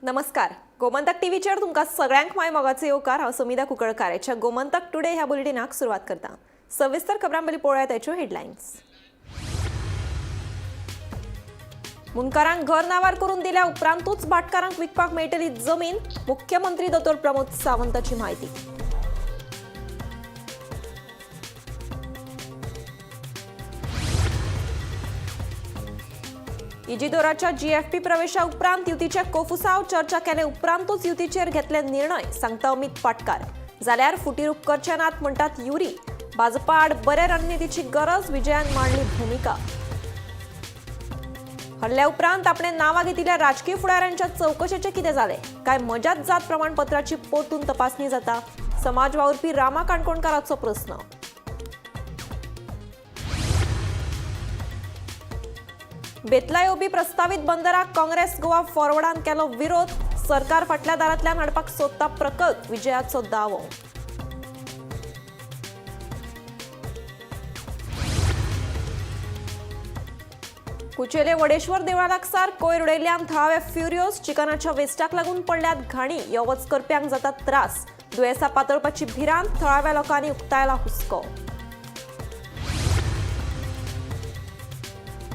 नमस्कार, गोमंतक टीव्हीचेर तुमकां सगळ्यांक माय मोगाचो येवकार. हांव समिधा कुंकळकार ह्या गोमंतक टुडे ह्या बुलेटिनाक सुरवात करता. सविस्तर खबरां पयलीं पळोवया ताच्यो हेडलायन्स. मुंडकारांक घर नावार करून दिल्या उपरांतूच भाटकारांक विकपाक मेळटली जमीन, मुख्यमंत्री दोतोर प्रमोद सावंताची म्हायती. इजिदोराच्या जीएफपी प्रवेशा उपरांत युतीच्या कोफुसाव चर्चा केले उपरांतूच युतीचेर घेतले निर्णय, सांगता अमित पाटकार. जाल्यार फुटीरूप करचे नात म्हणटात युरी. भाजपा आड बरे रणनितीची गरज, विजयान मांडली भुमिका. हल्ल्या उपरांत आपणे नांवां घेतिल्ल्या राजकीय फुडाऱ्यांच्या चवकशेचें कितें जालें? काय मजात जात प्रमाणपत्राची परतून तपासणी जाता? समाज वावुरपी रामा काणकोणकाराचो प्रस्न. बेतला येवपी प्रस्तावीत बंदराक काँग्रेस गोवा फॉरवर्डान केलो विरोध. सरकार फाटल्या दारांतल्यान हाडपाक सोदता प्रकल्प, विजयाचो दावो. कुचेले वडेश्वर देवळा लागसार कोयर उडयल्ल्यान थळावे फ्युरियोस. चिकनाच्या वेस्टाक लागून पडल्यात घाणी. यो वच करप्यांक जातात त्रास. दुयेंसां पातळपाची भिरांत. थळाव्या लोकांनी उक्तायला हुस्को.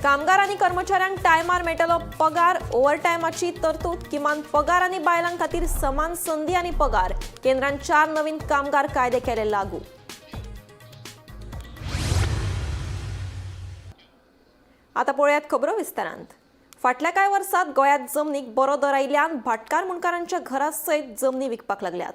कामगार आनी कर्मचाऱ्यांक टायमार मेळटलो पगार. ओव्हरटायमाची तरतूद. किमान पगार आनी बायलां खातीर समान संदी आनी पगार. केंद्रान 4 नवीन कामगार कायदे केले लागू. आता पळोवयात खबरो विस्तारांत. फाटल्या कांय वर्सात गोंयांत जमनीक बरो दर आयिल्ल्यान भाटकार मुंडकारांच्या घरा सयत जमनी विकपाक लागल्यात.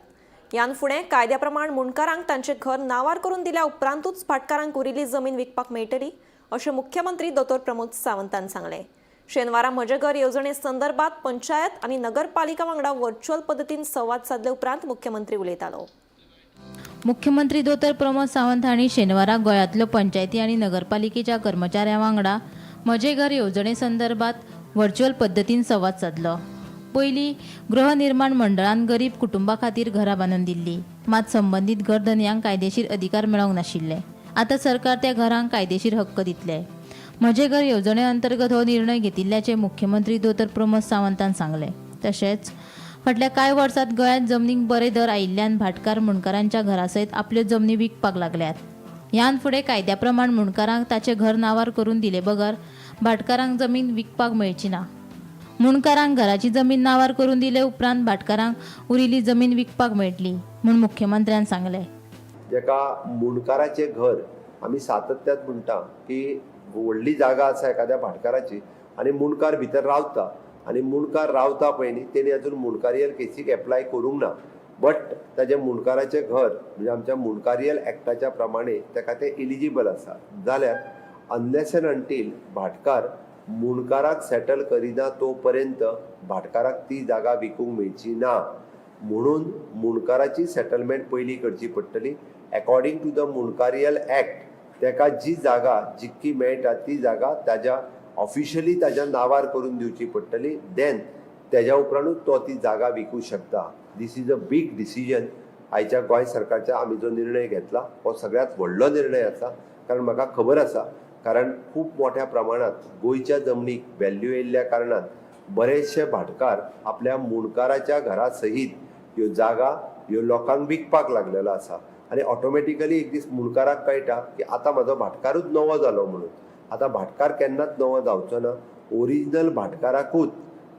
ह्यान फुडें कायद्या प्रमाण मुंडकारांक तांचें घर नांवार करून दिल्या उपरांतूच भाटकारांक उरिल्ली जमीन विकपाक मेळटली, अशें मुख्यमंत्री दोतोर प्रमोद सावंतान सांगलें. शेनवारा म्हजें घर येवजणे संदर्भात पंचायत आनी नगरपालिका वांगडा व्हर्च्युअल पद्दतीन संवाद सादले उपरांत मुख्यमंत्री उलयतालो. मुख्यमंत्री दोतोर प्रमोद सावंत हांणी शेनवारा गोंयांतल्यो पंचायती आनी नगरपालिकेच्या कर्मचाऱ्यां वांगडा म्हजें घर येवजणे संदर्भात व्हर्च्युअल पद्दतीन संवाद सादलो. पयलीं गृहनिर्माण मंडळान गरीब कुटुंबा खातीर घरां बांदून दिल्ली, मात संबंदीत घरधनयांक कायदेशीर अधिकार मेळोंक नाशिल्ले. आतां सरकार त्या घरांक कायदेशीर हक्क दितले. म्हजें घर येवजणे अंतर्गत हो निर्णय घेतिल्ल्याचें मुख्यमंत्री दोतोर प्रमोद सावंतान सांगलें. तशेंच फाटल्या कांय वर्सांत गोंयांत जमनीक बरे दर आयिल्ल्यान भाटकार मुंडकारांच्या घरा सयत आपल्यो जमनी विकपाक लागल्यात. ह्यान फुडें कायद्या प्रमाण मुंडकारांक ताचें घर नांवार करून दिले बगर भाटकारांक जमीन विकपाक मेळची ना. मुंडकारांक घराची जमीन नांवार करून दिले उपरांत भाटकारांक उरिल्ली जमीन विकपाक मेळटली म्हूण मुख्यमंत्र्यान सांगलें. जेका मुंडकाराचें घर आमी सातत्यात म्हणटा की व्हडली जागा आसा एखाद्या भाटकाराची आनी मुंडकार भितर रावता आनी मुंडकार रावता पळय न्ही, तेणी अजून मुंडकारियल केसीक एप्लाय करूंक ना, बट ताजें मुंडकाराचें घर म्हणजे आमच्या मुंडकारियल एक्टाच्या प्रमाणे ताका तें एलिजिबल आसा. जाल्यार अनलेस एंड अंटील भाटकार मुंडकाराक सेटल करिना तो पर्यंत भाटकाराक ती जागा विकूंक मेळची ना. म्हणून मुंडकाराची सेटलमेंट पयलीं करची पडटली. According to the Mundkarial act ताका जी जागा जितकी मेळटा ती जागा ताज्या ऑफिशियली ताज्या नांवार करून दिवची पडटली. देन तेज्या उपरांतूच तो ती जागा विकूं शकता. This is a big decision. आयच्या गोंय सरकारच्या आमी जो निर्णय घेतला हो सगळ्यांत व्हडलो निर्णय आसा, कारण म्हाका खबर आसा, कारण खूब मोठ्या प्रमाणांत गोंयच्या जमनीक व्हॅल्यू येयल्ल्या कारणान बरेचशे भाटकार आपल्या मुंडकाराच्या घरा सहीत ह्यो जागा ह्यो लोकांक विकपाक लागलेलो आसा. आनी ऑटोमॅटिकली एक दीस मुंडकाराक कळटा की आतां म्हाजो भाटकारूच नवो जालो म्हणून. आतां भाटकार केन्नाच नवो जावचो ना. ओरिजिनल भाटकाराकूच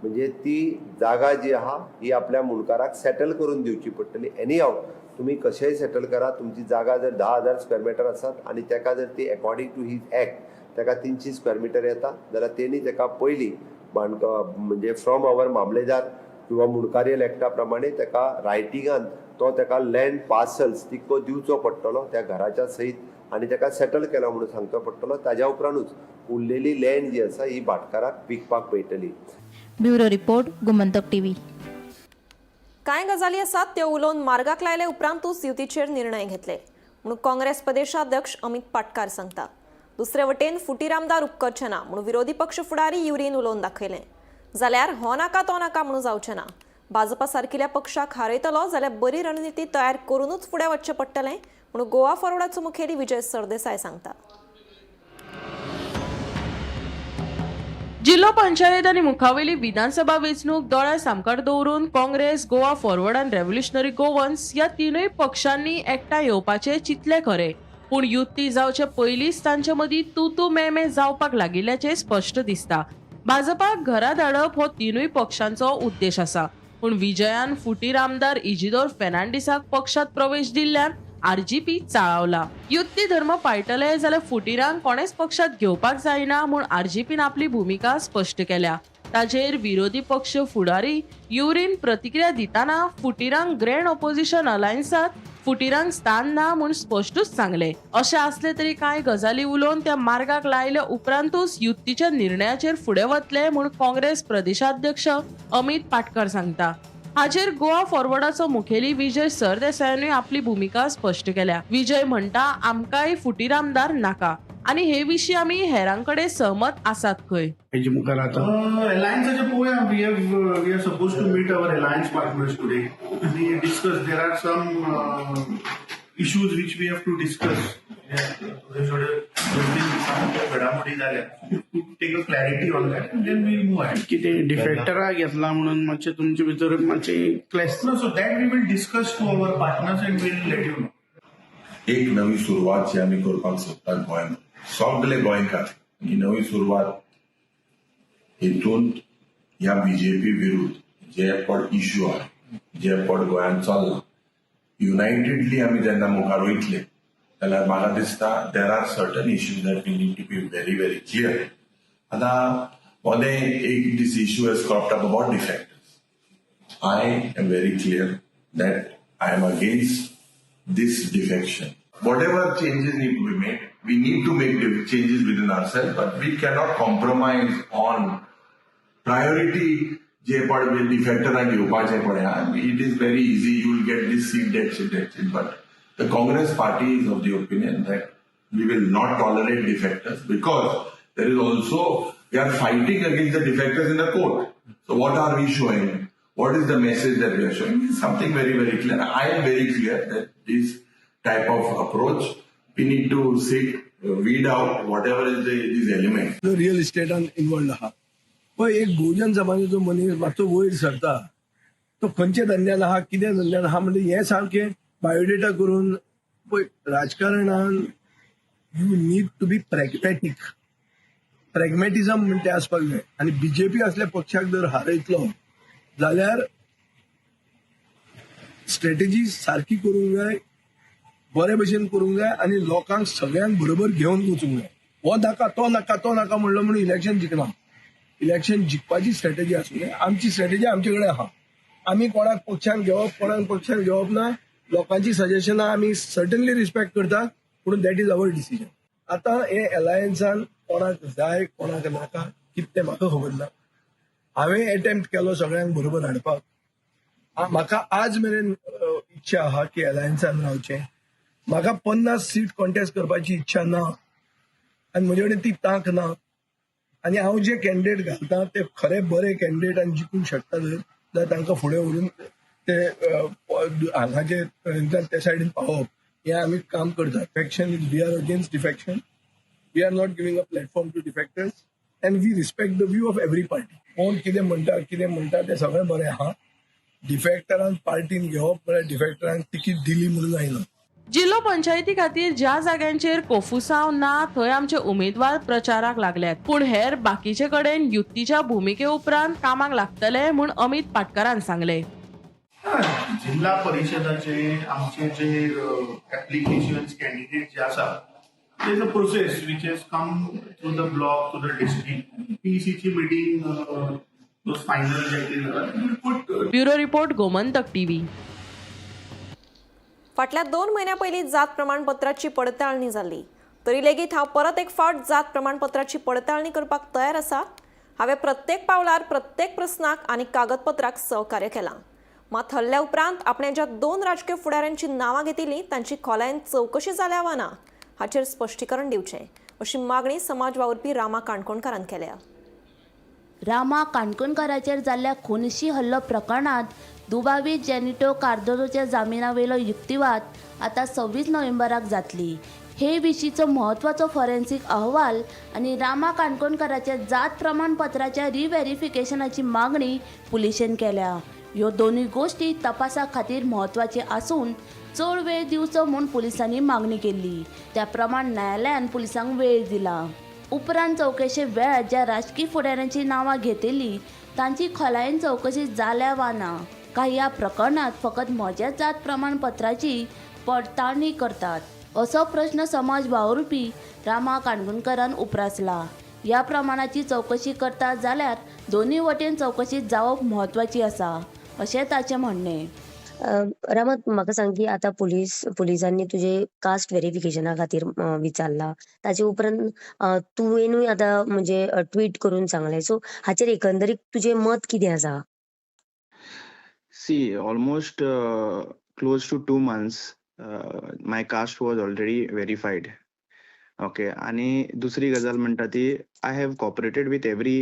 म्हणजे ती जागा जी आहा ही आपल्या मुंडकाराक सेटल करून दिवची पडटली. एनी हाव तुमी कशेंय सेटल करा, तुमची जागा जर 10,000 स्क्वेअर मिटर आसात आनी ताका जर ती अकॉर्डिंग टू his act ताका 300 स्क्वेअर मिटर येता जाल्यार तेणी ताका पयलीं म्हणजे फ्रॉम our मामलेदार किंवा मुंडकारियल एक्टा प्रमाणे ताका रायटिंगान तो ताका लँड पार्सल्स तितको दिवचो पडटलो त्या घराच्या सयत आनी ताका सेटल केला म्हणून सांगचो पडटलो. ताज्या उपरांतूच उरलेली लँड जी आसा ही भाटकाराक विकपाक मेळटली. Bureau report, Gomantak TV. कांय गजाली आसात त्यो उलोवन मार्गाक लायले उपरांतूच युतीचेर निर्णय घेतले म्हणून काँग्रेस प्रदेशाध्यक्ष अमित पाटकार सांगता. दुसरे वटेन फुटीर आमदार उपकरचे ना म्हणून विरोधी पक्ष फुडारी युरीन उलोवन दाखयलें. जाल्यार हो नाका तो नाका म्हणून जावचें ना. भाजपा सारकिल्या पक्षाक हारयतलो जाल्यार बरी रणनिती तयार करूनच फुडें वचचें पडटलें म्हणून गोवा फॉरवर्डाचो मुखेली विजय सरदेसाय सांगता. जिल्हो पंचायत आनी मुखावेली विधानसभा वेंचणूक दोळ्या सामकार दवरून काँग्रेस, गोवा फॉरवर्ड आनी रेव्होल्युशनरी गोवन्स ह्या तिनूय पक्षांनी एकठांय येवपाचें चिंतलें खरें, पूण युती जावचे पयलींच तांचे मदीं तू तू मे मे जावपाक लागिल्ल्याचें स्पश्ट दिसता. भाजपाक घरा धाडप हो तिनूय पक्षांचो उद्देश आसा, पूण विजयान फुटीर आमदार इजिदोर फेर्नांडीसाक पक्षांत प्रवेश दिल्ल्यान आरजीपी चाळावला. युती धर्म पाळटले जाल्यार फुटीरांक कोणेच पक्षांत घेवपाक जायना म्हूण आरजीपीन आपली भुमिका स्पश्ट केल्या. ताचेर विरोधी पक्ष फुडारी युरीन प्रतिक्रिया दितना फुटीरांक ग्रँड ऑपोजिशन अलायन्सांत फुटीरांक स्थान ना म्हूण स्पश्टूच सांगलें. अशें आसलें तरी कांय गजाली उलोवन त्या मार्गाक लायल्या उपरांतूच युतीच्या निर्णयाचेर फुडें वतले म्हूण काँग्रेस प्रदेशाध्यक्ष अमित पाटकर सांगता. हाचेर गोवा फॉरवर्डाचो मुखेली विजय सरदेसायानूय आपली भुमिका स्पश्ट केल्या. विजय म्हणटा, आमकांय फुटीर आमदार नाका आनी हे विशीं आमी हेरां कडेन सहमत आसात खंय. हेजे मुखार आतां अलायन्साचे पळोवया. We are supposed to meet our alliance partners today आनी discuss. There are some issues which we have to discuss. थोडे थोडे 2-3 दिसांनी घडामोडी जाल्या, to take a clarity on that, then we'll move ahead. कितें डिफेक्टरा घेतला म्हणून मातशें तुमचे भितर मातशें clash? No, so that we will discuss to our partners and we'll let you know. एक नवी सुरवात जी आमी करपाक सोदतात गोंयांत, सगळे गोंयकार ही नवी सुरवात हितून ह्या बीजेपी विरुद्ध जे पण इश्यू आहा, जे पण गोंयांत चल्ला, युनायटेडली आमी जेन्ना मुखार वयतले जाल्यार म्हाका दिसता there are certain issues that we need to be very very clear. आतां मदें एक this issue has cropped up about defectors. I am very clear that I am against this defection. Whatever changes need to be made, we need to make changes within ourselves, but we cannot compromise on priority. जे पण डिफेक्टराक घेवपाचें पळय, it is very easy, you will get this seat, that seat, that seat, but the Congress party is of the opinion that we will not tolerate defectors because there is also, we are fighting against the defectors in the court. So what are we showing? What is the message that we are showing? It's something very, very clear. I am very clear that this type of approach, we need to sit, weed out whatever is these elements. Real इस्टेटान involved आहा. पळय, एक बहुजन समाजाचो मनीस मातसो वयर सरता, तो खंयच्या धंद्यान आहा, कितें धंद्यान आहा, म्हणजे हें सारकें बायोडेटा करून. पळय, राजकारणान you need to be pragmatic. Pragmatism म्हणटा तें आसपाक जाय आनी बीजेपी असल्या पक्षाक जर हारयतलो जाल्यार स्ट्रेटजी सारकी करूंक जाय, बरे भशेन करूंक जाय आनी लोकांक सगळ्यांक बरोबर घेवन वचूंक जाय. हो नाका, तो नाका, तो नाका म्हणलो म्हणून इलेक्शन जिखना. इलेक्शन जिखपाची स्ट्रेटजी आसूंक जाय. आमची स्ट्रेटजी आमचे कडेन आहा. आमी कोणाक पक्षान घेवप, कोणाक पक्षान घेवप ना. लोकांची सजेशनां आमी सर्टनली रिस्पेक्ट करता, पूण that is our decision. आतां हे अलायन्सान कोणाक जाय, कोणाक नाका, कितें तें म्हाका खबर ना. हांवें एटेम्प्ट केलो सगळ्यांक बरोबर हाडपाक. म्हाका आज मेरेन इच्छा आहा की अलायन्सान रावचें. म्हाका 50 सीट कॉन्टेस्ट करपाची इच्छा ना आनी म्हजे कडेन ती तांक ना. आनी हांव जे कॅन्डिडेट घालता ते खरे बरे कॅन्डिडेट आनी जिखूंक शकता जर जाल्यार तांकां फुडें व्हरून ते हांगाचे ते सायडीन पावोवप हें आमी काम करतात. Defection is, we are against defection. We are not giving a platform to defectors and we respect the view of every party. कोण कितें म्हणटा, कितें म्हणटा तें सगळें बरें आहा. डिफेक्टरांक पार्टीन घेवप म्हळ्यार डिफेक्टरांक तिकीट दिली म्हणून जायना. जिल्हो पंचायती खातीर ज्या जाग्यांचेर कोफुसांव ना थंय आमचे उमेदवार प्रचाराक लागल्यात, पूण हेर बाकीचे कडेन युतीच्या भुमिके उपरांत कामाक लागतले म्हूण अमित पाटकारान सांगले. जिल्हा परिशदाचे आमचे जे एप्लिकेशन कॅन्डिडेट जे आसा, there is a process which has come through the block to the district. पीईसीची meeting final जे कितें जाला, put bureau report, Gomantak TV. फाटल्या 2 म्हयन्यां पयलीं जात प्रमाणपत्राची पडताळणी जाल्ली, तरी लेगीत हांव परत एक फावट जात प्रमाणपत्राची पडताळणी करपाक तयार आसा. हांवें प्रत्येक पावलार प्रत्येक प्रस्नाक आनी कागदपत्राक सहकार्य केलां. मात हल्ल्या उपरांत आपणे ज्या दोन राजकीय फुडाऱ्यांची नांवां घेतिल्लीं तांची खोलायेन चवकशी जाल्या वा ना हाचेर स्पश्टीकरण दिवचें अशी मागणी समाज वावुरपी रामा काणकोणकारान केल्या. रामा काणकोणकाराचेर जाल्ल्या खुनशी हल्लो प्रकरणांत दुबावीत जेनिटो कार्दोजोच्या जामिनावेलो युक्तिवाद आतां 26 नोव्हेंबराक जातली. हे विशींचो म्हत्वाचो फॉरेन्सिक अहवाल आनी रामा काणकोणकाराच्या जात प्रमाणपत्राच्या रिव्हेरिफिकेशनाची मागणी पुलिशेन केल्या. ह्यो दोनूय गोश्टी तपासा खातीर म्हत्वाची आसून चड वेळ दिवचो म्हूण पुलिसांनी मागणी केल्ली. त्या प्रमाण न्यायालयान पुलिसांक वेळ दिला. उपरांत चवकशे वेळार ज्या राजकी फुडाऱ्यांची नांवां घेतिल्ली तांची खोलायेन चवकशी जाल्या वा ना, काय ह्या प्रकरणांत फकत म्हज्या जात प्रमाणपत्राची पडताळणी करतात असो प्रश्न समाज वावुरपी रामा काणकोणकारान उप्रासला. ह्या प्रमाणाची चवकशी करता जाल्यार दोनूय वटेन चवकशी जावप म्हत्वाची आसा अशें ताचें म्हणणें. रामा, म्हाका सांग की आतां पुलिसांनी तुजे कास्ट व्हेरिफिकेशना खातीर विचारला, ताचे उपरांत तुवेनूय आतां म्हणजे ट्वीट करून सांगलें, सो हाचेर एकंदरीत तुजें मत कितें आसा? See, almost close to 2 months, my caste was already verified. Okay, आणि दुसरी गजाल म्हणटा ती, I have cooperated with every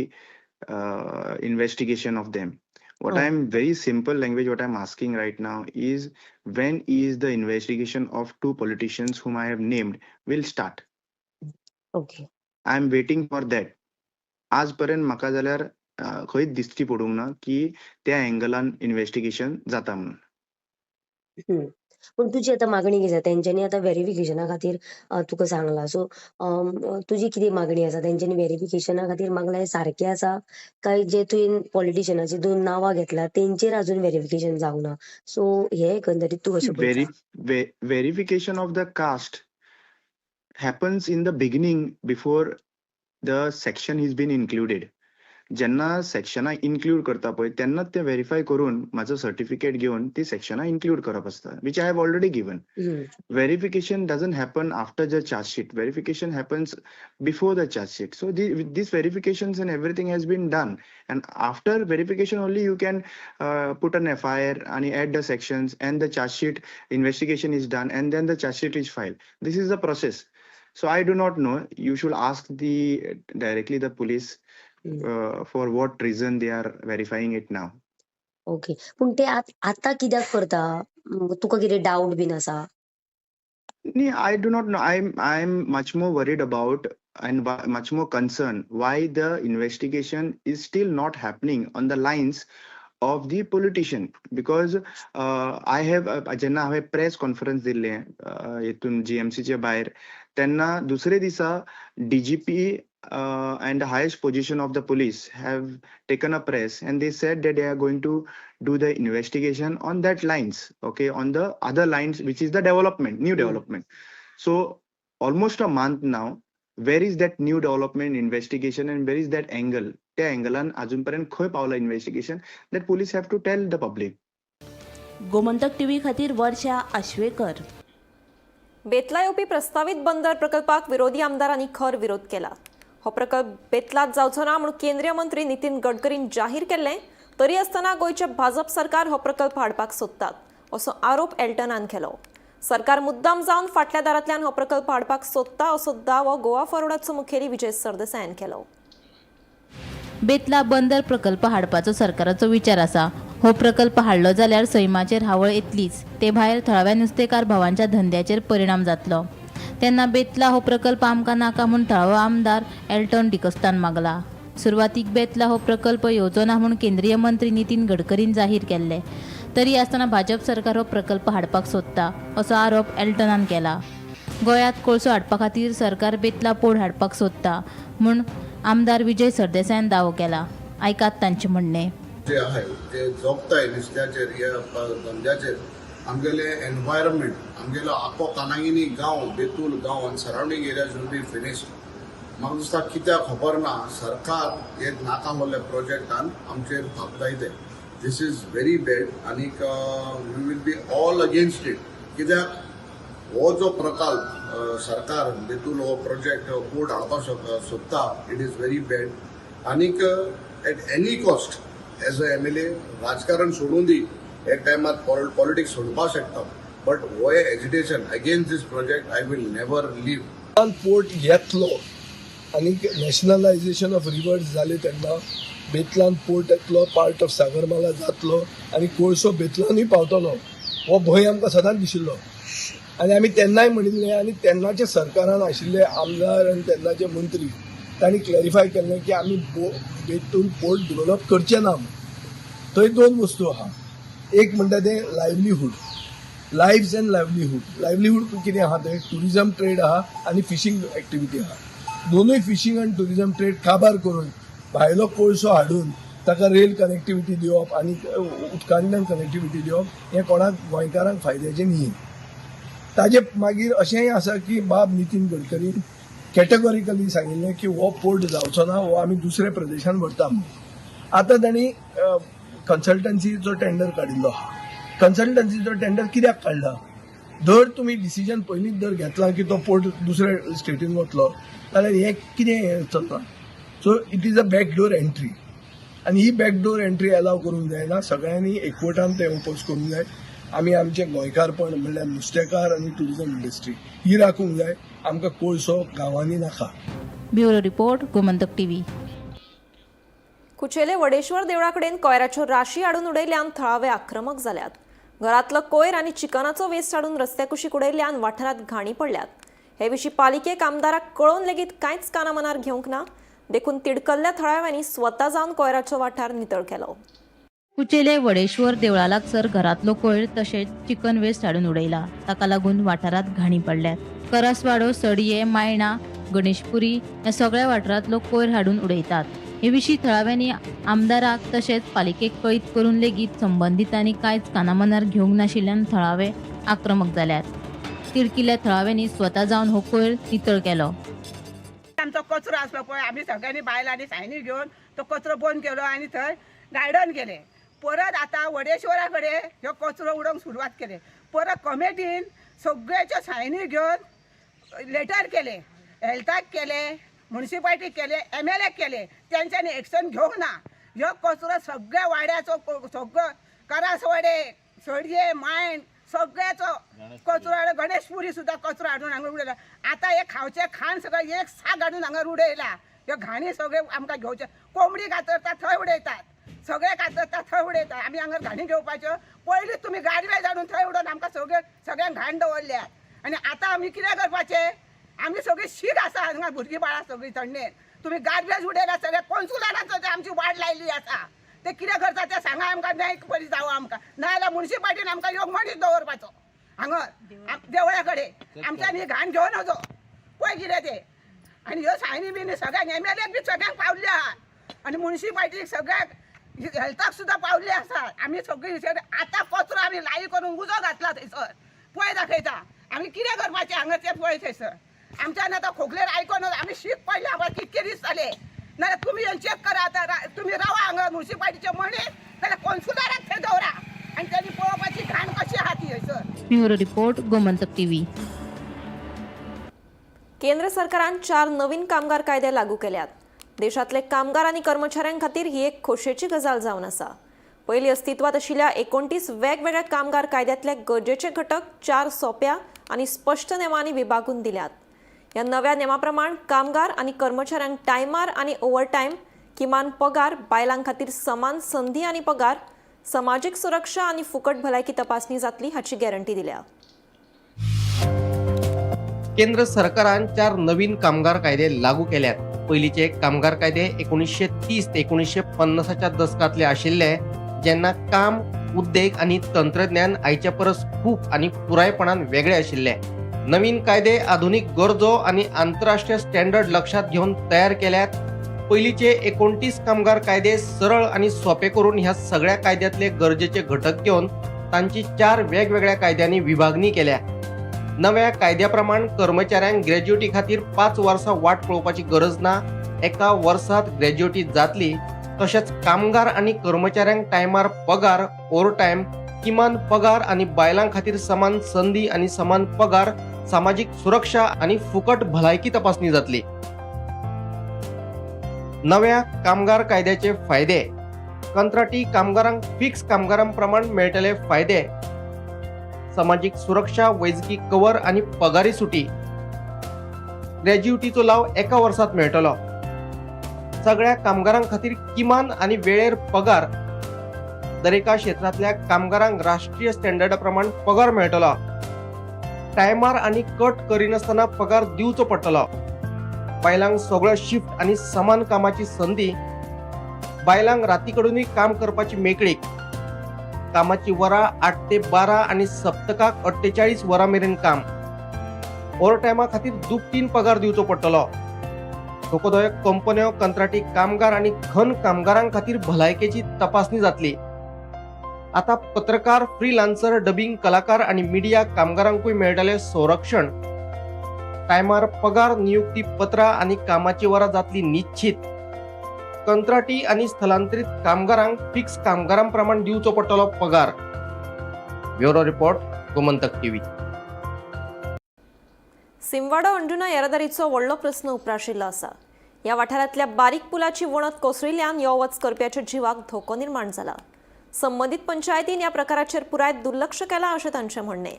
investigation of them. What I am, very simple language, what I'm asking right now is, when is the investigation of two politicians whom I have named will start? I am waiting for that. आजपर्यंत म्हाका जाल्यार खंयच दिश्टी पडूंक ना की त्या एंगलान investigation जाता म्हणून. पूण तुजी आतां मागणी कितें आसा? तेंच्यांनी आतां व्हेरिफिकेशना खातीर तुका सांगलां, सो तुजी कितें मागणी आसा? तेंच्यांनी व्हेरिफिकेशना खातीर मागलां हें सारकें आसा, काय जे तुवें पॉलिटिशनाची दोन नांवां घेतला तेंचेर अजून व्हेरिफिकेशन जावंक ना, सो हे एकंदरीत तूं कशें पळयता? Verification of the caste happens in the beginning, before the section is been included. जेन्ना सेक्शनां इन्क्लूड करता पळय, तेन्नाच ते व्हेरीफाय करून म्हाजो सर्टिफिकेट घेवन ती सेक्शनां इन्क्लूड करप आसता, which I have already given. Verification doesn't happen after the charge sheet. Verification happens before the charge sheet. So this verifications and everything has been done, and after verification only you can put an FIR and add the sections, and the charge sheet investigation is done, and then the charge sheet is filed. This is the process. So I do not know, you should ask the directly the police for what reason they are verifying it now. Okay, पूण ते आतां कित्याक करता? तुका कितें डावट बीन आसा? Nee, I do not know. I'm much more worried about and much more concerned why the investigation is still not happening on the lines of the politician, because I have जेन्ना हांवें प्रेस कॉन्फरन्स दिल्लें हितून जीएमसीच्या भायर, तेन्ना दुसरे दिसा DGP and the highest position of the police have taken a press and they said that they are going to do the investigation on that lines, okay, on the other lines, which is the development, new development. So almost a month now, where is that new development investigation and where is that angle? त्या अँगलान अजून पर्यंत खंय पावला investigation, that police have to tell the public. Gomantak TV खातीर वर्षा आश्वेकर. बेतला येवपी प्रस्तावीत बंदर प्रकल्पाक विरोधी आमदारांनी खर विरोध केला. हो प्रकल्प बेतलात जावचो ना म्हूण केंद्रीय मंत्री नितीन गडकरीन जाहीर केल्लें, तरी आसतना गोंयचे भाजप सरकार हो प्रकल्प हाडपाक सोदतात असो आरोप एल्टनान केलो. सरकार मुद्दाम जावन फाटल्या दारांतल्यान हो प्रकल्प हाडपाक सोदता असो दावो गोवा फॉरवर्डाचो मुखेली विजय सरदेसायान केलो. बेतला बंदर प्रकल्प हाडपाचो सरकाराचो विचार आसा. हो प्रकल्प हाडलो जाल्यार सैमाचेर हावळ येतलीच, ते भायर थळाव्या नुस्तेकार भावांच्या धंद्याचेर परिणाम जातलो. तेन्ना बेतला हो प्रकल्प आमकां नाका म्हूण थळावो आमदार एल्टन डिकोस्तान मागला. सुरवातीक बेतला हो प्रकल्प येवचो ना म्हूण केंद्रीय मंत्री नितीन गडकरीन जाहीर केल्ले, तरी आसतना भाजप सरकार हो प्रकल्प हाडपाक सोदता असो आरोप एल्टनान केला. गोंयांत कोळसो हाडपा खातीर सरकार बेतला पोर्ट हाडपाक सोदता म्हूण आमदार विजय सरदेसायान दावो केला. आयकात तांचें म्हणणें. जे आहाय, जे जगताय नुस्त्याचेर, ह्या धंद्याचेर, आमगेले एनवायरमेंट, आमगेलो आख्खो कानागिनी गांव, बेतूल गांव आनी surrounding areas will be finished. म्हाका दिसता कित्याक खबर ना, सरकार हे नाका आहले प्रोजेक्टान आमचेर थापताय. This is very bad आनीक we will be all against it, कित्याक हो जो प्रकल्प सरकार बेतूल हो प्रोजेक्ट पोर्ट हाडपाक सोदता, it is very bad. आनीक at any cost, as a MLA, राजकारण सोडून दी, एक टायमार पॉलिटिक्स सोडपाक शकता, बट हो agitation against this project I will never leave. Port येतलो आनी नॅशनलायझेशन ऑफ रिवर्स जाले तेन्ना बेतलान पोर्ट येतलो, पार्ट ऑफ सागरमाला जातलो आनी कोळसो बेतलानूय पावतलो, हो भंय आमकां सदांच दिशिल्लो. आनी आमी तेन्नाय म्हणिल्लें आनी तेन्नाचे सरकारान आशिल्ले आमदार आनी तेन्नाचे मंत्री तांणी क्लॅरिफाय केल्लें की आमी बेतूल पोर्ट डिवेलप करचे ना म्हणून. थंय दोन वस्तू आहा. एक म्हणटा तें livelihood, lives and livelihood. Livelihood कितें आहा थंय? ट्युरिजम ट्रेड आहा आनी फिशींग एक्टिविटी आहा. दोनूय फिशींग आनी ट्युरिजम ट्रेड काबार करून भायलो कोळसो हाडून ताका रेल कनेक्टिविटी दिवप आनी उदकांतल्यान कनेक्टिविटी दिवप हें कोणाक गोंयकारांक फायद्याचें न्ही. ताजे मागीर अशेंय आसा की बाब नितीन गडकरीन कॅटेगॉरिकली सांगिल्लें की हो पोर्ट जावचो ना, हो आमी दुसऱ्या प्रदेशान व्हरता म्हणून. आतां तांणी कन्सल्टन्सीचो टेंडर काडिल्लो आहा. कन्सल्टन्सीचो टेंडर कित्याक काडला? जर तुमी डिसिजन पयलींच जर घेतला की तो पोर्ट दुसऱ्या स्टेटीन वतलो जाल्यार हें कितें हें चल्लां? So it is a backdoor entry आनी ही बॅकडोर एंट्री अलाव करूंक जायना. सगळ्यांनी एकवटान तें ओपोज करूंक जाय. आमी आमचें गोंयकारपण म्हणल्यार नुस्तेकार आनी ट्युरिजम इंडस्ट्री ही राखूंक जाय. आमकां कोळसो गांवांनी नाका. Bureau report, Gomantak TV. Kuchele Vadeshwar देवळाकडेन कोयराच्यो राशी हाडून उडयल्ल्यान थळावे आक्रमक जाल्यात. घरांतलो कोयर आनी चिकनाचो वेस्ट हाडून रस्त्या कुशीक उडयल्ल्यान वाठारांत घाणी पडल्यात. हे विशीं पालिकेक आमदाराक कळोवन लेगीत कांयच काना मनार घेवंक ना. देखून तिडकल्ल्या थळाव्यांनी स्वता जावन कोयराचो वाठार नितळ केलो. कुचेले वडेश्वर देवळा लागसर घरांतलो कोयर तशेंच चिकन वेस्ट हाडून उडयला. ताका लागून वाठारांत घाणी पडल्यात. करासवाडो, सडये, मायणा, गणेशपुरी ह्या सगळ्या वाठारांतलो कोयर हाडून उडयतात. हे विशीं थळाव्यांनी आमदाराक तशेंच पालिकेक कळीत करून लेगीत संबंदितांनी कांयच कानामनार घेवंक नाशिल्ल्यान थळावे आक्रमक जाल्यात. तिडकिल्ल्या थळाव्यांनी स्वता जावन हो कोयर नितळ केलो. आमचो कचरो आसलो पळय, आमी सगळ्यांनी बायलांनी सायनी घेवन तो कचरो बंद केलो आनी थंय गार्डन केलें. परत आतां वडेश्वरा कडेन ह्यो कचरो उडोवंक सुरवात केले. परत कमिटीन सगळ्याच्यो सायनी घेवन लेटर केले, हेल्थाक केले, मुन्सिपाल्टीक केले, एमएलएक केले. तेंच्यांनी एक्शन घेवंक ना. ह्यो कचरो सगळ्या वाड्याचो, सगळो करासवाडे, सडये, मायण, सगळ्याचो कचरो हाडून, गणेशपुरी सुद्दां कचरो हाडून हांगा उडयला. आतां हे खावचें खाण सगळें एक साक हाडून हांगा उडयला. ह्यो घाणी सगळे आमकां घेवचे. कोंबडी कातरता थंय उडयतात, सगळे कातरता थंय उडयतात. आमी हांगा घाणी घेवपाच्यो? पयलीं तुमी गार्बेज हाडून थंय उडोवन आमकां सगळे सगळ्यांक घाण दवरल्यात आनी आतां आमी कितें करपाचें? आमी सगळीं शीक आसा हांगा, भुरगीं बाळां सगळीं थंडेन. तुमी गार्बेज उडयला सगळें. कोन्सुलाराचो ते आमची वाड लायली आसा. ते कितें करता ते सांगा आमकां. न्याय बरी जावं आमकां, नाजाल्यार मुन्सिपाल्टीन आमकां योग मनीस दवरपाचो हांगा देवळा कडेन. आमच्यान ही घाण घेवन नजो. पळय कितें ते. आनी ह्यो सायनी बिनी सगळ्यांक, एमएलएक बी सगळ्यांक पावल्यो आहा आनी मुन्सिपाल्टीक सगळ्याक, हेल्थाक सुद्दां पावल्ले आसा. आमी सगळीं आतां कचरो आमी लाई करून उजो घातला थंयसर. पळय, दाखयता आमी कितें करपाचें हांगा तें. पळय थंयसर आमच्यान आतां खोकलेर आयकोन आमी शीक पडले. आमकां कितके दीस जाले. नाजाल्यार तुमी येवन चॅक करा. आतां तुमी रावा हांगा मुन्सिपाल्टीचे मनीस, नाजाल्यार कोन्सुलाराक थंय दवरा आनी तेणी पळोवपाची घाण कशी आहा ती हयसर. Bureau report, Gomantak TV. केंद्र सरकारान चार नवीन कामगार कायदे लागू केल्यात. देशांतले कामगार आनी कर्मचाऱ्यां खातीर ही एक खोशेची गजाल जावन आसा. पयलीं अस्तित्वात आशिल्ल्या 29 वेगवेगळ्या कामगार कायद्यांतले गरजेचे घटक चार सोंप्या आनी स्पश्ट नेमांनी विभागून दिल्यात. ह्या नव्या नेमा प्रमाण कामगार आनी कर्मचाऱ्यांक टायमार आनी ओव्हरटायम, किमान पगार, बायलां खातीर समान संदी आनी पगार, समाजीक सुरक्षा आनी फुकट भलायकी तपासणी जातली हाची गॅरंटी दिल्या. केंद्र सरकारान चार नवीन कामगार कायदे लागू केल्यात. पयलींचे कामगार कायदे 1930 ते 1950च्या दसकांतले आशिल्ले, जेन्ना काम, उद्देग आनी तंत्रज्ञान आयच्या परस खूब आनी पुरायपणान वेगळे आशिल्ले. नवीन कायदे आधुनीक गरजो आनी आंतरराष्ट्रीय स्टँडर्ड लक्षात घेवन तयार केल्यात. पयलींचे 29 कामगार कायदे सरळ आनी सोंपे करून ह्या सगळ्या कायद्यांतले गरजेचे घटक घेवन तांची चार वेगवेगळ्या कायद्यांनी विभागणी केल्या. नव्या कायद्या प्रमाण कर्मचाऱ्यांक ग्रॅज्युएटी खातीर 5 वर्सां वाट पळोवपाची गरज ना. एका वर्सात ग्रॅज्युएटी जातली. तशेंच कामगार आनी कर्मचाऱ्यांक टायमार पगार, ओव्हरटायम, किमान पगार आनी बायलां खातीर समान संदी आनी समान पगार, सामाजीक सुरक्षा आनी फुकट भलायकी तपासणी जातली. नव्या कामगार कायद्याचे फायदे: कंत्राटी कामगारांक फिक्स कामगारां प्रमाण मेळटले फायदे, समाजीक सुरक्षा, वैजकी कवर आनी पगारी सुटी. ग्रॅज्युएटीचो लाव एका वर्सात मेळटलो. सगळ्या कामगारां खातीर किमान आनी वेळेर पगार. दरेका क्षेत्रांतल्या कामगारांक राष्ट्रीय स्टँडर्डा प्रमाण पगार मेळटलो. टायमार आनी कट करिनासतना पगार दिवचो पडटलो. बायलांक सगळो शिफ्ट आनी समान कामाची संदी, बायलांक राती कडूनय काम करपाची मेकळीक, कामाची वरां 8 ते 12 आनी सप्तकाक 48 वरां मेरेन काम, ओव्हरटायमा खातीर दुपटीन पगार दिवचो पडटलो. धोकोदायक कंपन्यो, कंत्राटी कामगार आनी खण कामगारां खातीर भलायकेची तपासणी जातली. आता पत्रकार, फ्रीलान्सर, डबिंग कलाकार आनी मिडिया कामगारांकूय मेळटलें संरक्षण. टायमार पगार, नियुक्ती पत्रां आनी कामाची वरां जातली निश्चित. कंत्राटी आनी स्थलांतरीत कामगारांक फिक्स कामगारां प्रमाण दिवचो पडटलो पगार. Bureau report, Gomantak TV. Simwado Anjuna येरादारीचो व्हडलो प्रस्न उप्राशिल्लो आसा. ह्या वाठारांतल्या बारीक पुलाची वणत कोसळिल्ल्यान यो वच करप्याच्या जिवाक धोको निर्माण जाला. संबंदीत पंचायतीन ह्या प्रकाराचेर पुराय दुर्लक्ष केलां अशें तांचें म्हणणें.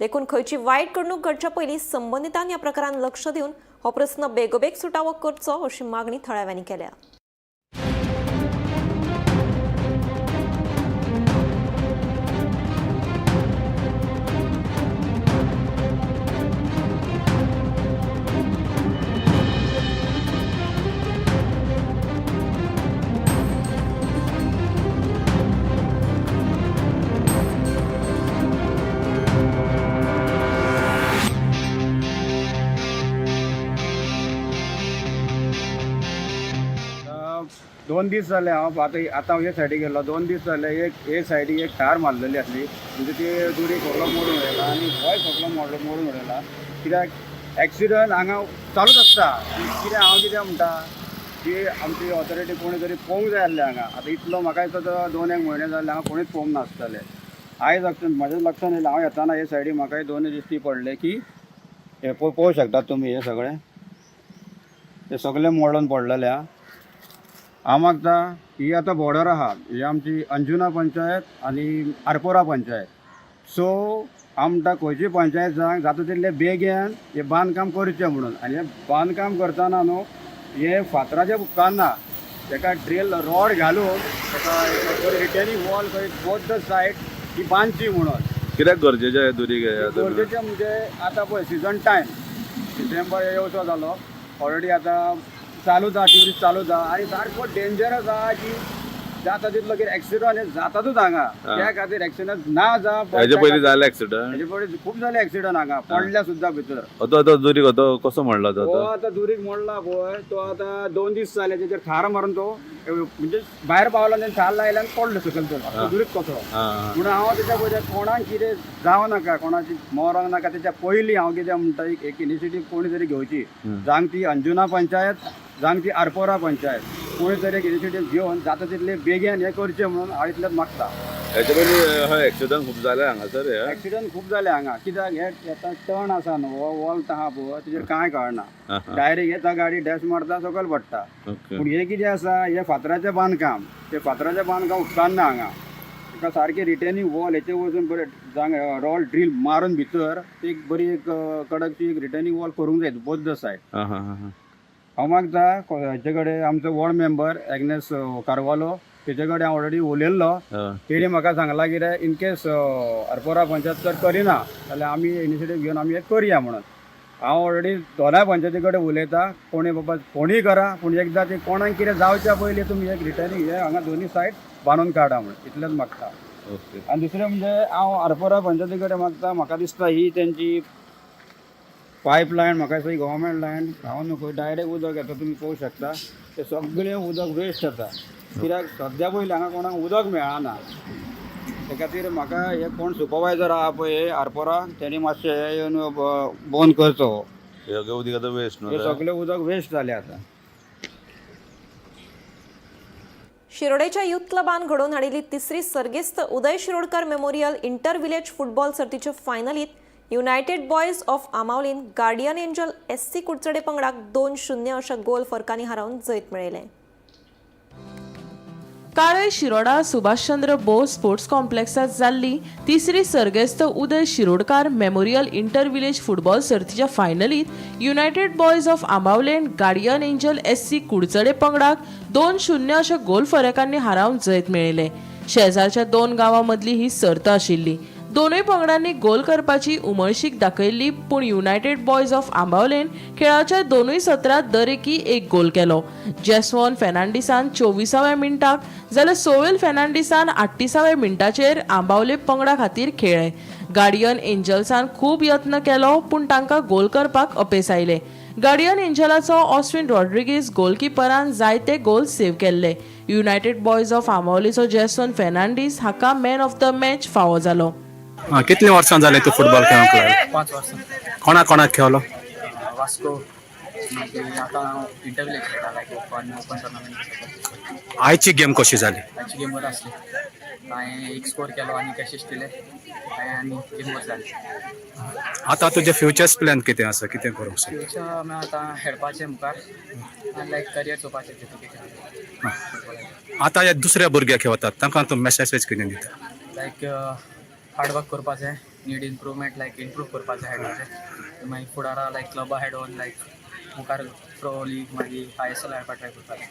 देखून खंयची वायट घडणूक घडच्या पयलीं संबंदितान ह्या प्रकारान लक्ष दिवन हो प्रस्न बेगोबेग सुटावो करचो अशी मागणी थळाव्यांनी केल्या. दोन दीस जाले हांव आतां आतां हे सायडीक गेल्लो. 2 दीस जाले एक हे सायडीक एक थार मारलेली आसली, म्हणजे ती दुरी सगळो मोडून उडयला आनी होय सगळो मोडून उडयला. कित्याक एक्सिडंट हांगा चालूच आसता. कितें हांव कितें म्हणटा की आमची ऑथॉरिटी कोणी तरी पळोवंक जाय आसलें हांगा. आतां इतलो म्हाका दिसता 2-1 म्हयने जाले हांगा कोणीच पळोवंक नासतले. आयज म्हज्या लक्षान येयलें, हांव येताना हे सायडीक म्हाका 2 दीस ती पडले की हे पळोवंक शकतात तुमी, हे सगळें हे सगळें मोडून पडलेलें. हांव मागता ही आतां बॉर्डर आहा, ही आमची अंजुना पंचायत आनी आरपोरा पंचायत. सो हांव म्हणटा खंयची पंचायत जावंक जाता तितले बेगीन हें बांदकाम करचें म्हणून. आनी हें बांदकाम करतना न्हू हें फातराचें उपकारना, तेका ड्रिल रॉड घालून तेका एक रिटेनिंग वॉल खंय बोथ the side ही बांदची म्हणून. कित्याक गरजेचें हें दुरीग? गरजेचें म्हणजे आतां पळय सिजन टायम, डिसेंबर येवचो जालो ऑलरेडी, आतां चालूच आहा, ट्युरिस्ट चालूच आहा आनी सारको डेंजरस आहा की जाता तितलो कितें एक्सिडंट हे जातातूच हांगा. त्या खातीर एक्सिडंट ना जा. हेजे पयलीं जाले एक्सिडंट? हेजे पयलीं खूब जाले एक्सिडंट हांगा, पडल्या सुद्दां भितर. आतां दुरीग आतां कसो मोडला तो? हो आतां दुरीग मोडला पळय तो आतां 2 दीस जाले तेजेर थार मारून तो म्हणजे भायर पावलो आनी थार लायल्यान पडलो सकयल तो दुरीग कसो. म्हणून हांव तेच्या पयलीं कोणाक कितें जावं नाका, कोणाची मरोंक नाका, तेच्या पयलीं हांव कितें म्हणटा एक इनिशिएटीव कोणी तरी घेवची, जावं ती अंजुना पंचायत जावं ती आरपोरा पंचायत, कोणी तरी एक इनिशिएटीव घेवन जाता तितले बेगीन हें करचें म्हणून हांव इतलेंच मागता. हेचे पयलीं एक्सिडंट खूब जाले हांगासर? एक्सिडंट खूब जाले हांगा, कित्याक हे आतां टर्न आसा न्हू, हो वॉल्ट आहा पळय तेजेर कांय कळना, डायरेक्ट येता गाडी डॅश मारता सकयल पडटा. पूण हें कितें आसा, हें फातराचें बांदकाम, तें फातराचें बांदकाम उपकारना हांगा. ताका सारकें रिटेनिंग वॉल हेचे वचून बरें रॉड ड्रील मारून भितर एक बरी एक कडकशी एक रिटेनिंग वॉल करूंक जाय बोथ the side. हांव मागता हेचे कडेन आमचो वॉर्ड मेंबर एग्नेस कार्वालो तेचे कडेन हांव ऑलरेडी उलयल्लो, तेणी म्हाका सांगलां कितें इन केस आरपोरा पंचायत जर करिना जाल्यार आमी इनिशिएटीव घेवन आमी हें करया म्हणून. हांव ऑलरेडी दोनाय पंचायती कडेन उलयता, कोणी बाबा कोणीय करा पूण एकदां ती कोणाक कितें जावच्या पयलीं तुमी एक रिटर्निंग हें हांगा दोनी सायड बांदून काडा म्हणून इतलेंच मागता. आनी दुसरें म्हणजे हांव आरपोरा पंचायती कडेन मागता, म्हाका दिसता ही तेंची पायप लायन, म्हाका दिसता ही गव्हर्मेंट लायन, हांव न्हू डायरेक्ट उदक येता, तुमी पळोवंक शकता तें सगळें उदक वेस्ट जाता, कित्याक सद्या पयलीं हांगा कोणाक उदक मेळना. ते खातीर म्हाका हे कोण सुपरवायजर आहा पळय आरपोरा तेणी मातशें हें येवन बंद करचो. हे उदक आतां वेस्ट न्हू, सगळें उदक वेस्ट जालें आतां. शिरोडेच्या युथ क्लबान घडोवन हाडिल्ली तिसरी सर्गेस्त Uday Shirodkar memorial inter village football सर्तीचे फायनलीत युनायटेड बॉयज ऑफ आमावलीन गार्डियन एंजल SC Kudchade पंगडाक 2-0 अशा गोल फरकांनी हारोवन जैत मेळयलें. काळे शिरोडा सुभाषचंद्र बोस स्पोर्ट्स कॉम्प्लेक्सात जाल्ली तिसरी सर्गेस्त Uday Shirodkar memorial inter village football सर्तीच्या फायनलीत युनायटेड बॉयज ऑफ आंबावलेन गार्डियन एंजल SC Kudchade पंगडाक 2-0 अशा गोल फरकांनी हारोवन जैत मेळयलें. शेजारच्या 2 गांवां मदली ही सर्त आशिल्ली. दोनूय पंगडांनी गोल करपाची उमळशीक दाखयल्ली, पूण युनायटेड बॉयज ऑफ आंबावलेन खेळाच्या दोनूय सत्रांत दरेकी एक गोल केलो. जेसवॉन फेर्नांडीसान 24व्या मिनटाक जाल्यार सोवेल फेर्नांडीसान 38व्या मिनटाचेर आंबावले पंगडा खातीर खेळ्ळे. गार्डियन एंजल्सान खूब यत्न केलो, पूण तांकां गोल करपाक अपेस आयलें. गार्डियन एंजलाचो ऑस्विन रॉड्रिगीज गोलकिपरान जायते गोल सेव्ह केल्ले. युनायटेड बॉयज ऑफ आंबावलेचो जेसन फेर्नांडीस हाका मॅन ऑफ the match फावो जालो. आं, कितलीं वर्सां जालीं तूं फुटबॉल खेळोंक लागलो? 5 वर्सां. कोणा कोणाक खेळलो? वास्को, मागीर आतां हांव इंटरविलेज खेळटा, लायक ओपन ओपन टुर्नामेंट. आयची गेम कशी जाली? आयची गेम बरी आसली. हांवें एक स्कोर केलो आनी असिस्ट दिले हांवें आनी गेम बरी जाली. आतां तुजें फ्युचर्स प्लॅन कितें आसा, कितें करूंक सोदता? फ्युचर आमी आतां खेळपाचें मुखार आनी लायक करियर चोवपाचें तितून. आतां हे दुसऱ्या भुरग्याक खेळतात तांकां तूं मॅसेज कितें दिता? लायक हार्ड वर्क करपाचें, नीड इम्प्रूवमेंट, लायक इम्प्रूव करपाचें हेडाचें, मागीर फुडारा लायक क्लबा हेडोन लायक मुखार प्रो लीग मागीर ISL खेळपाक ट्राय करपाचें.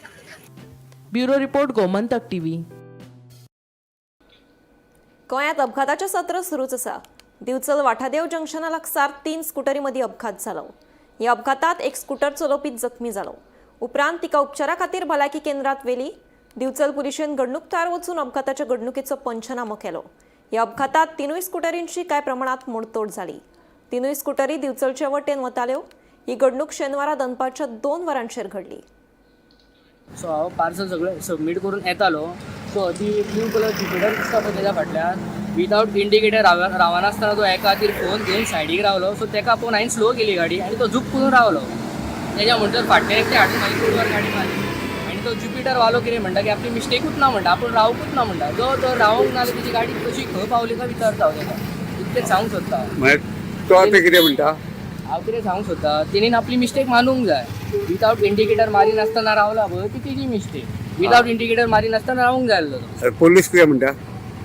Bureau report, Gomantak TV. गोंयांत अपघाताचें सत्र सुरूच आसा. दिवचल वाठादेव जंक्शना लागसार 3 स्कुटरी मदीं अपघात जालो. ह्या अपघातांत एक स्कुटर चलोवपी जखमी जालो. उपरांत तिका उपचारा खातीर भलायकी केंद्रांत व्हेली. दिवचल पुलिशेन घडणूक थळार वचून अपघाताच्या घडणुकेचो पंचनामो केलो. ह्या अपघातांत 3 स्कुटरींची कांय प्रमाणांत मोडतोड जाली. 3 स्कुटरी दिवचलचे वटेन वताल्यो. ही घडणूक शेनवारा दनपारच्या 2 वरांचेर घडली. सो हांव पार्सल सगळें सबमीट करून येतालो. सो ती ब्लू कलर ज्युपिटर दिसता पळय तेज्या फाटल्यान विदावट इंडिकेटर रावनासतना तो एका खातीर फोन घेवन सायडीक रावलो. सो तेका पळोवन हांवें स्लो केली गाडी आनी तो झूप करून रावलो. तेज्या म्हणसर फाटल्यान एकटे हाडून मागीर रोडवार गाडी मारली आनी तो ज्युपिटर वालो कितें म्हणटा की आपली मिस्टेकूच ना म्हणटा, आपूण रावकूच ना म्हणटा. जो तो रावंक ना जाल्यार तेजी गाडी कशी खंय पावली काय विचारता हांव तेका, इतकें सांगूंक सोदता. मागीर तो आतां कितें म्हणटा? हांव कितें सांगूंक सोदता, तेणीन आपली मिस्टेक मानूंक जाय. विदावट इंडिकेटर मारिनासतना रावला पळय ती तेजी मिस्टेक. विदावट इंडिकेटर मारिनासतना रावंक जाय आसलो तो. पोलीस कितें म्हणटा?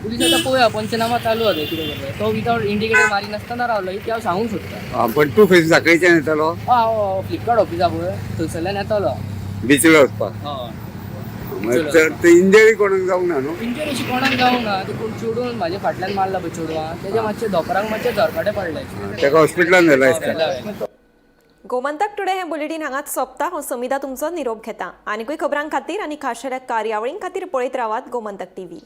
पुलीस आतां पळोवया, पंचनामा चालू आसा कितें करता. तो विदावट इंडिकेटर मारिनासतना रावलो इतकें हांव सांगूंक सोदता. आं, पण तूं खंय साखळीच्यान येतालो? हांव फ्लिपकार्ट ऑफिसा पळय थंयसरल्यान येतालो. बिचलो वचपाक? हय. ते इंजरी कोणाक जावंक ना न्हू? इंजरी अशी कोणाक जावंक ना. ते कोण चेडून म्हाज्या फाटल्यान मारला पळय चेडवान, तेज्या मातशे धोंपराक मातशे झरकाटे पडले. ताका हॉस्पिटलान व्हेला दिसता. गोमंतक टुडे हें बुलेटीन हांगाच सोंपता. हांव समिता तुमचो निरोप घेता. आनीकूय खबरां खातीर आनी खाशेल्या कार्यावळीं खातीर पळयत रावात Gomantak TV.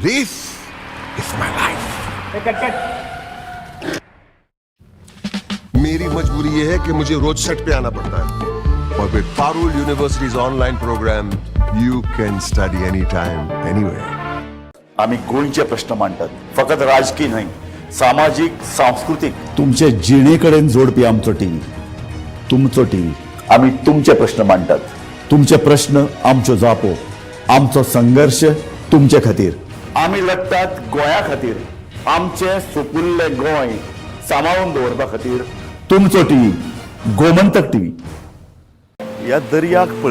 This is my life. मेरी मजबूरी ये है कि मुझे रोज सेट पे आना पड़ता है, और with Parul University's online program you can study any time anywhere. आमी गोंयचे प्रश्न मांडटात, फकत राजकीय न्हय, सामाजीक, सांस्कृतीक, तुमचे जिणे कडेन जोडपी आमचो टीव्ही, तुमचो टीव्ही. आमी तुमचे प्रश्न मांडटात, तुमचे प्रश्न आमच्यो जापो, आमचो संघर्श तुमचे खातीर. आमी लढटात गोंया खातीर, आमचें सुपुल्लें गोंय सांबाळून दवरपा खातीर. तुमचो टीव्ही, गोमंतक टीव्ही. ह्या दर्याक पळय.